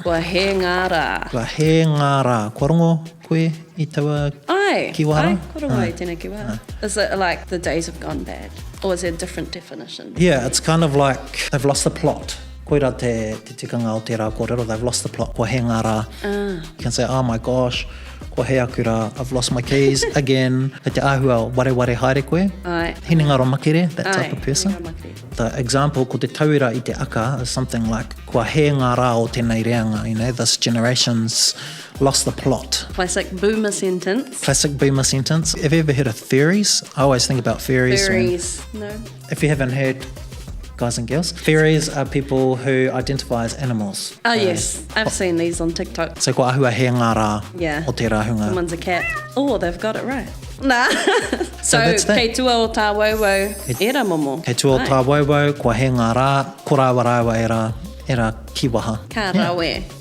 Kua hē ngā rā. Kua hē ngā rā. Kua rongo koe i taua Ai, kiwaha rā? ai, kua rongo i tēnei kiwaha. Is it like the days have gone bad? Or is there a different definition? Yeah, it's kind of like they've lost the plot. Koirā te, te tikanga o tērā kōrero, they've lost the plot, kua hē ngā rā. Ah. You can say, oh my gosh, kua hē aku rā, I've lost my keys again. Kei te āhua wareware haere koe. Ai. Hinengaro makere, that type Ai, of person. hinengaro makere. The example, ko te tauira i te aka is something like, kua hē ngā rā o tēnei reanga, you know, this generation's lost the plot. Classic boomer sentence. Classic boomer sentence. Have you ever heard of fairies? I always think about fairies. when- Fairies. No. If you haven't heard, guys and girls, fairies are people who identify as animals. Oh, yes. I've seen these on TikTok. So kua ahua hē ngā rā Yeah. o tērā hunga. Someone's a cat. Oh, they've got it right. Nā. So, that's that. kei tua o tāwauwau ērā momo. Kei tua o Ai. tāwauwau, kua hē ngā rā, ko rāua rāua ērā, ērā kīwaha. Ka rawe.